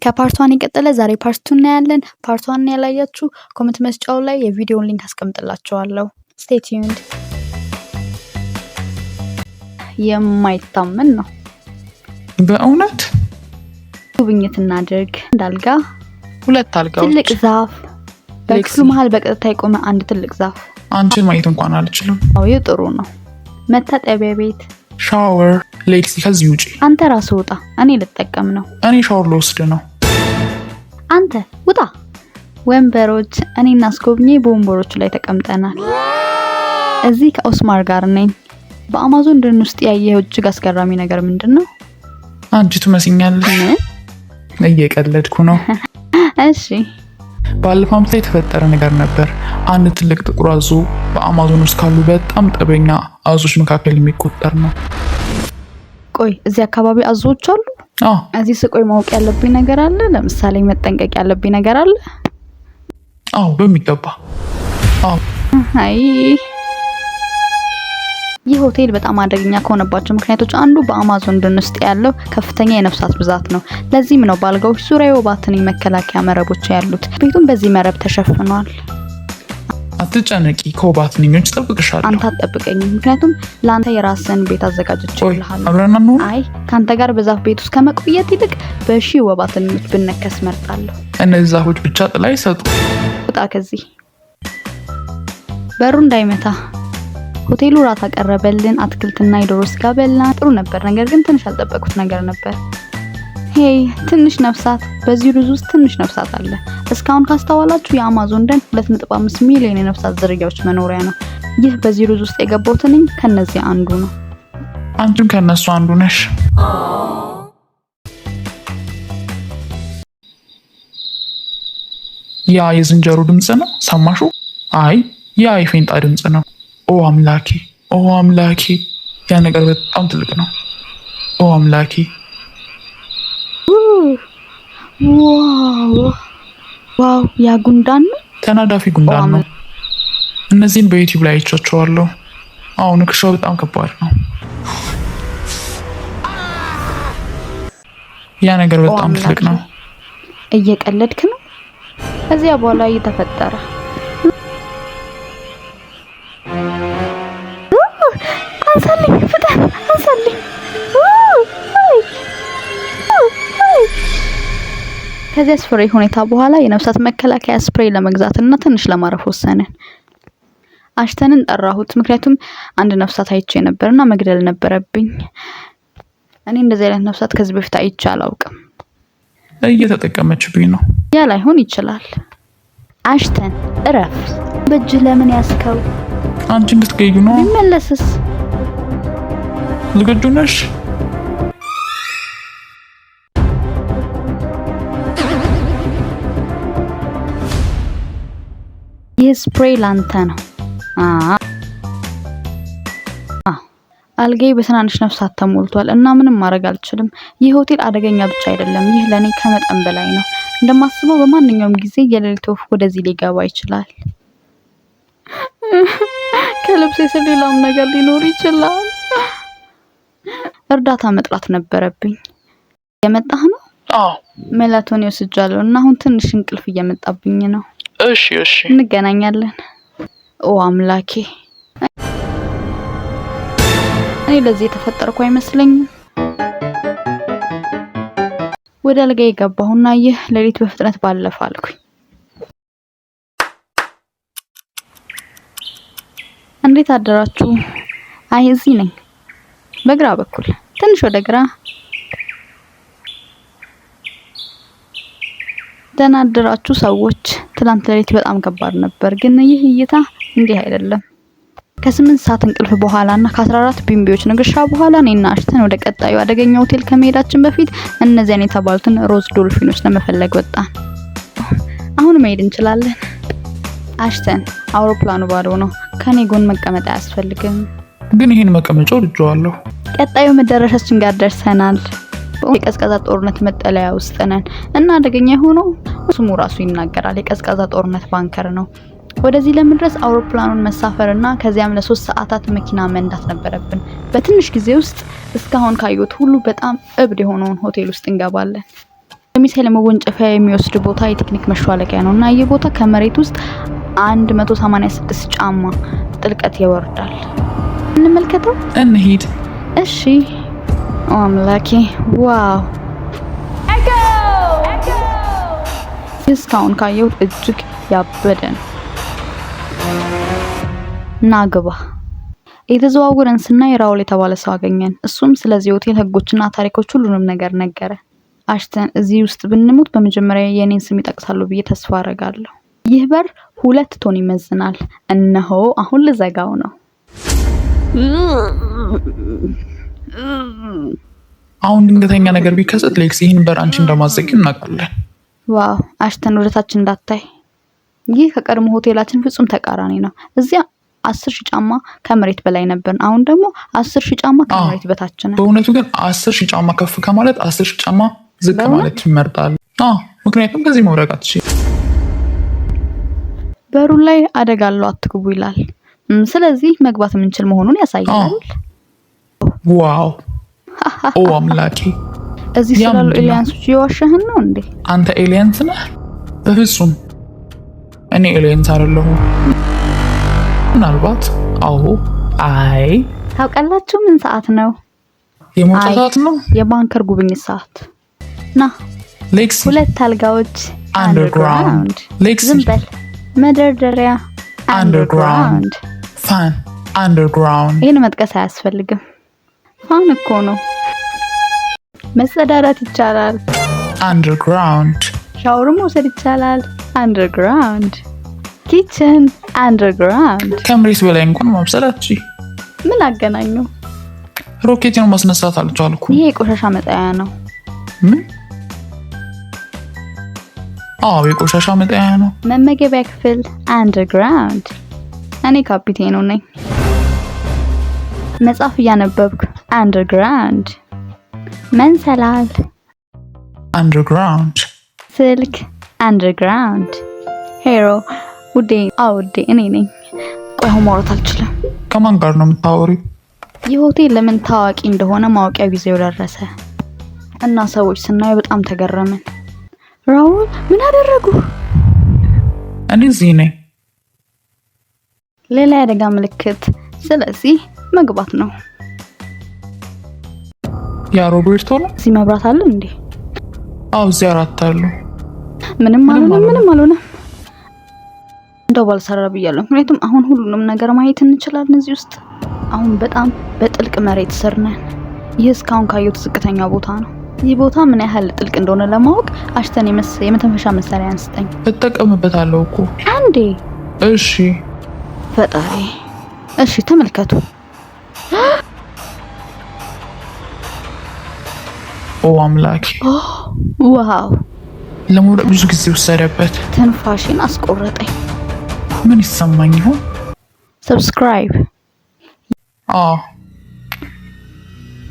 ከ part one የቀጠለ ዛሬ part two እናያለን። Part one ያላያችሁ comment መስጫው ላይ የቪዲዮን link አስቀምጥላችኋለሁ። Stay tuned። የማይታመን ነው። በእውነት። ጉብኝት እናድርግ። አንድ አልጋ፣ ሁለት አልጋዎች፣ ትልቅ ዛፍ፣ በክፍሉ ሌክሲ። መሀል በቀጥታ የቆመ አንድ ትልቅ ዛፍ። አንቺን ማየት እንኳን አልችልም። አዎ፣ ይህ ጥሩ ነው። መታጠቢያ ቤት። ሻወር። ሌክሲ፣ ከዚህ ውጪ። አንተ ራስህ ውጣ፣ እኔ ልጠቀም ነው። እኔ ሻወር ልወስድ ነው። አንተ ውጣ። ወንበሮች፣ እኔና አስጎብኚ በወንበሮቹ ላይ ተቀምጠናል። እዚህ ከኦስማር ጋር ነኝ። በአማዞን ደን ውስጥ ያየኸው እጅግ አስገራሚ ነገር ምንድን ነው? አንቺ ትመስኛለሽ። ምን? እየቀለድኩ ነው። እሺ። ባለፈው ዓመት ላይ የተፈጠረ ነገር ነበር። አንድ ትልቅ ጥቁር አዞ በአማዞን ውስጥ ካሉ በጣም ጠበኛ አዞች መካከል የሚቆጠር ነው። ቆይ፣ እዚህ አካባቢ አዞዎች አሉ? አዎ። እዚህ ስቆይ ማወቅ ያለብኝ ነገር አለ? ለምሳሌ መጠንቀቅ ያለብኝ ነገር አለ? አዎ፣ በሚገባ። አዎ። አይ፣ ይህ ሆቴል በጣም አደገኛ ከሆነባቸው ምክንያቶች አንዱ በአማዞን ደን ውስጥ ያለው ከፍተኛ የነፍሳት ብዛት ነው። ለዚህም ነው በአልጋዎች ዙሪያ የወባ ትንኝ መከላከያ መረቦች ያሉት። ቤቱም በዚህ መረብ ተሸፍኗል። አትጨነቂ፣ ከወባ ትንኞች እጠብቅሻለሁ። አንተ አትጠብቀኝም፣ ምክንያቱም ለአንተ የራስን ቤት ቆይ፣ አዘጋጅቼልሃለሁ። አብረን አንሆን? አይ፣ ከአንተ ጋር በዛፍ ቤት ውስጥ ከመቆየት ይልቅ በሺህ ወባ ትንኞች ብነከስ መርጣለሁ። እነዚህ ዛፎች ብቻ ጥላ ይሰጡ። ውጣ ከዚህ፣ በሩ እንዳይመታ። ሆቴሉ ራት አቀረበልን። አትክልትና የዶሮ ስጋ በላን። ጥሩ ነበር፣ ነገር ግን ትንሽ ያልጠበቁት ነገር ነበር። Hey፣ ትንሽ ነፍሳት! በዚህ ሩዝ ውስጥ ትንሽ ነፍሳት አለ። እስካሁን ካስተዋላችሁ የአማዞን ደን 2.5 ሚሊዮን የነፍሳት ዝርያዎች መኖሪያ ነው። ይህ በዚህ ሩዝ ውስጥ የገባው ትንኝ ከነዚህ አንዱ ነው። አንቺም ከእነሱ አንዱ ነሽ። ያ የዝንጀሮ ድምፅ ነው። ሰማሹ? አይ፣ ያ የፌንጣ ድምፅ ነው። ኦ አምላኬ፣ ኦ አምላኬ፣ ያ ነገር በጣም ትልቅ ነው። ኦ አምላኬ። Wow wow! ያ ጉንዳን ነው። ተናዳፊ ጉንዳን ነው። እነዚህን በዩቲዩብ ላይ አይቻቸዋለሁ። አዎ፣ ንክሻው በጣም ከባድ ነው። ያ ነገር ኦ በጣም ትልቅ አምላኬ! ነው። እየቀለድክ ነው? ከዚያ በኋላ እየተፈጠረ አንሳልኝ፣ ፍጠን አንሳልኝ። ከዚያ አስፈሪ ሁኔታ በኋላ የነፍሳት መከላከያ spray ለመግዛትና ትንሽ ለማረፍ ወሰንን። አሽተንን ጠራሁት፣ ምክንያቱም አንድ ነፍሳት አይቼ ነበርና መግደል ነበረብኝ። እኔ እንደዚህ አይነት ነፍሳት ከዚህ በፊት አይቼ አላውቅም። እየተጠቀመችብኝ ነው። ያ ላይሆን ይችላል። አሽተን እረፍ። በእጅህ ለምን ያዝከው? አንቺ እንድትገዩ ነው። ቢመለስስ? ዝግጁ ነሽ? ይህ spray ላንተ ነው። አልጋዬ በትናንሽ ነፍሳት ተሞልቷል እና ምንም ማድረግ አልችልም። ይህ ሆቴል አደገኛ ብቻ አይደለም፣ ይህ ለኔ ከመጠን በላይ ነው። እንደማስበው በማንኛውም ጊዜ የሌሊት ወፍ ወደዚህ ሊገባ ይችላል። ከልብሴ ስር ሌላም ነገር ሊኖር ይችላል። እርዳታ መጥራት ነበረብኝ። የመጣህ ነው? አዎ። ሜላቶኒን ወስጃለሁ እና አሁን ትንሽ እንቅልፍ እየመጣብኝ ነው። እሺ። እንገናኛለን። ኦ አምላኬ፣ እኔ ለዚህ የተፈጠርኩ አይመስለኝም። ወደ አልጋ የገባሁና ይህ ሌሊት በፍጥነት ባለፈ አልኩኝ። እንዴት አደራችሁ? አይ፣ እዚህ ነኝ። በግራ በኩል ትንሽ ወደ ግራ። ደህና አደራችሁ ሰዎች። ትላንት ሌሊት በጣም ከባድ ነበር፣ ግን ይህ እይታ እንዲህ አይደለም። ከ8 ሰዓት እንቅልፍ በኋላ እና ከ14 ቢምቢዎች ንክሻ በኋላ እኔና አሽተን ወደ ቀጣዩ አደገኛ ሆቴል ከመሄዳችን በፊት እነዚያን የተባሉትን ሮዝ ዶልፊኖች ለመፈለግ ወጣን። አሁን መሄድ እንችላለን። አሽተን፣ አውሮፕላኑ ባዶ ነው። ከኔ ጎን መቀመጥ አያስፈልግም። ግን ይህን መቀመጫ ወድጄዋለሁ። ቀጣዩ መዳረሻችን ጋር ደርሰናል። የቀዝቃዛ ጦርነት መጠለያ ውስጥ ነን እና አደገኛ የሆነው ስሙ ራሱ ይናገራል። የቀዝቃዛ ጦርነት bunker ነው። ወደዚህ ለመድረስ አውሮፕላኑን መሳፈርና ከዚያም ለ3 ሰዓታት መኪና መንዳት ነበረብን። በትንሽ ጊዜ ውስጥ እስካሁን ካየሁት ሁሉ በጣም እብድ የሆነውን ሆቴል ውስጥ እንገባለን። የሚሳኤል መወንጨፊያ የሚወስድ ቦታ የቴክኒክ መሿለኪያ ነው እና ይህ ቦታ ከመሬት ውስጥ 186 ጫማ ጥልቀት ይወርዳል። እንመልከተው። እንሂድ። እሺ። ኦ አምላኬ፣ wow! እስካሁን ካየሁት እጅግ ያበደ ነው። ና ግባ። እየተዘዋወረን ስናይ ራውል የተባለ ሰው አገኘን። እሱም ስለዚህ ሆቴል ህጎችና ታሪኮች ሁሉንም ነገር ነገረ። አሽተን እዚህ ውስጥ ብንሞት በመጀመሪያ የኔን ስም ይጠቅሳሉ ብዬ ተስፋ አረጋለሁ። ይህ በር 2 ቶን ይመዝናል። እነሆ አሁን ልዘጋው ነው። አሁን ድንገተኛ ነገር ቢከሰት ሌክሲ ይህን በር አንቺ እንደማትዘጊው እናውቃለን። Wow አሽተን፣ ወደታች እንዳታይ። ይህ ከቀድሞ ሆቴላችን ፍጹም ተቃራኒ ነው። እዚያ 10,000 ጫማ ከመሬት በላይ ነበርን። አሁን ደግሞ 10,000 ጫማ ከመሬት በታች ነን። በእውነቱ ግን 10,000 ጫማ ከፍ ከማለት 10,000 ጫማ ዝቅ ማለት ይመርጣል። ምክንያቱም ከዚህ መውደቅ አትችይም። በሩ ላይ አደጋ አለው አትግቡ ይላል። ስለዚህ መግባት የምንችል መሆኑን ያሳያል። Wow! ኦ አምላኬ! እዚህ ስላሉ aliens ኦች እየዋሸህን ነው እንዴ? አንተ aliens ነህ? በፍጹም እኔ aliens አይደለሁም። ምናልባት አዎ። አይ። ታውቃላችሁ ምን ሰዓት ነው? የመውጫ ሰዓት ነው። የ bunker ጉብኝት ሰዓት ና። ሌክሲ። ሁለት አልጋዎች። Underground። ሌክሲ። ዝም በል። መደርደሪያ። Underground። Fan። Underground። ይህን መጥቀስ አያስፈልግም። Fan እኮ ነው። መጸዳዳት ይቻላል። Underground። ሻወርም መውሰድ ይቻላል። Underground። Kitchen። Underground። ከመሬት በላይ እንኳን ማብሰል አትችይም። ምን አገናኘው? ሮኬትን ማስነሳት አልቻልኩም። ይሄ የቆሻሻ መጣያ ነው። ምን? አዎ፣ የቆሻሻ መጣያ ነው። መመገቢያ ክፍል። Underground። እኔ ካፒቴኑ ነኝ። መጽሐፍ እያነበብኩ። Underground። መንሰላል። Underground። ስልክ። Underground። Hello ውዴ። አዎ ውዴ፣ እኔ ነኝ። ቆይ አሁን ማውራት አልችልም። ከማን ጋር ነው የምታወሪው? ይህ ሆቴል ለምን ታዋቂ እንደሆነ ማወቂያ ጊዜው ደረሰ እና ሰዎች ስናየው በጣም ተገረምን። ራውል፣ ምን አደረጉ? እኔ እዚህ ነኝ። ሌላ የአደጋ ምልክት። ስለዚህ መግባት ነው። ያ ሮቤርቶ ነው። እዚህ መብራት አለ እንዴ? አዎ፣ እዚህ አራት አሉ። ምንም አልሆነም፣ ምንም አልሆነም። እንደው ባልሰራ ብያለሁ። ምክንያቱም አሁን ሁሉንም ነገር ማየት እንችላለን እዚህ ውስጥ። አሁን በጣም በጥልቅ መሬት ስር ነን። ይህ እስካሁን ካየሁት ዝቅተኛ ቦታ ነው። ይህ ቦታ ምን ያህል ጥልቅ እንደሆነ ለማወቅ አሽተን የመተንፈሻ መሳሪያ አንስጠኝ። እጠቀምበታለሁ እኮ። አንዴ። እሺ። ፈጣሪ። እሺ፣ ተመልከቱ። ኦ አምላኬ! Wow! ለመውደቅ ብዙ ጊዜ ወሰደበት። ትንፋሽን አስቆረጠኝ። ምን ይሰማኝ ይሆን? Subscribe። አዎ።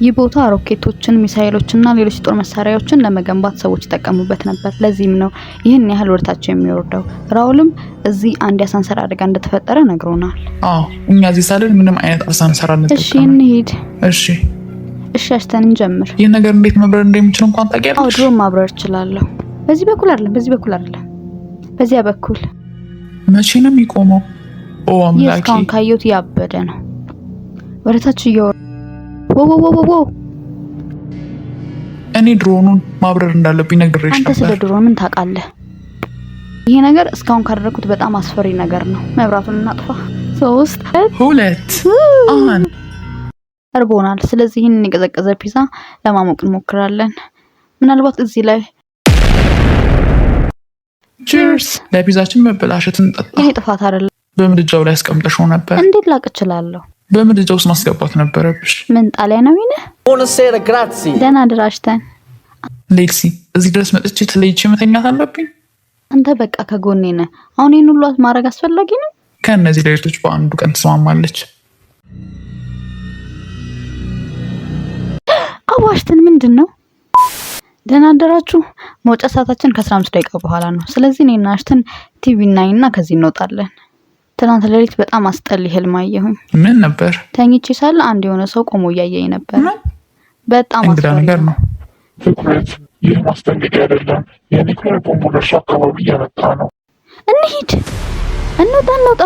ይህ ቦታ ሮኬቶችን፣ ሚሳኤሎችና ሌሎች የጦር መሳሪያዎችን ለመገንባት ሰዎች ይጠቀሙበት ነበር። ለዚህም ነው ይህን ያህል ወደታች የሚወርደው። ራውልም እዚህ አንድ የአሳንሰር አደጋ እንደተፈጠረ ነግሮናል። አዎ፣ እኛ እዚህ ሳለን ምንም አይነት አሳንሰር እሺ። አንጠቀምም። እንሂድ። እሺ። እሺ አሽተን እንጀምር። ይህ ነገር እንዴት መብረር እንደሚችል እንኳን አዎ። ታውቂያለሽ? ድሮን ማብረር እችላለሁ። በዚህ በኩል አይደለም፣ በዚህ በኩል አይደለም፣ በዚያ በኩል። መቼ ነው የሚቆመው? ኦ ይህ አምላኬ! እስካሁን ካየሁት ያበደ ነው። ወደታች እየወረ ወ ወ ወ ወ። እኔ ድሮኑን ማብረር እንዳለብኝ ነግሬሽ አንተ ስለ ነበር። ድሮን ምን ታውቃለህ? ይሄ ነገር እስካሁን ካደረኩት በጣም አስፈሪ ነገር ነው። መብራቱን እናጥፋ። ሶስት። 2፣ 1። እርቦናል። ስለዚህ ይህንን የቀዘቀዘ ፒዛ ለማሞቅ እንሞክራለን። ምናልባት እዚህ ላይ Cheers! ለፒዛችን መበላሸት እንጠጣ። የኔ ጥፋት አይደለም። በምድጃው ላይ አስቀምጠሽው ነበር። እንዴት ላቅ እችላለሁ? በምድጃ ውስጥ ማስገባት ነበረብሽ። ምን ጣሊያናዊ ነህ? Buonasera, grazie. ደህና ድራሽተን። ሌክሲ፣ እዚህ ድረስ መጥቼ ተለይቼ መተኛት አለብኝ? አንተ በቃ ከጎኔ ነህ። አሁን ይህን ሁሉ ማድረግ አስፈላጊ ነው? ከእነዚህ ሌሊቶች በአንዱ ቀን ትስማማለች። አዋሽተን ምንድን ነው? ደህና አደራችሁ። መውጫ ሰዓታችን ከ15 ደቂቃ በኋላ ነው። ስለዚህ እኔና አሽተን ቲቪ እናይና ከዚህ እንወጣለን። ትናንት ሌሊት በጣም አስጠሊ ህልም አየሁኝ። ምን ነበር? ተኝቼ ሳለ አንድ የሆነ ሰው ቆሞ እያየኝ ነበር። ምን? በጣም እንግዳ አስፈሪ ነገር ነው። ነው። ትኩረት። ይህ ማስጠንቀቂያ አይደለም። የኒውክሌር ቦምብ ወደ እርሱ አካባቢ እየመጣ ነው። እንሂድ፣ እንውጣ፣ እንውጣ።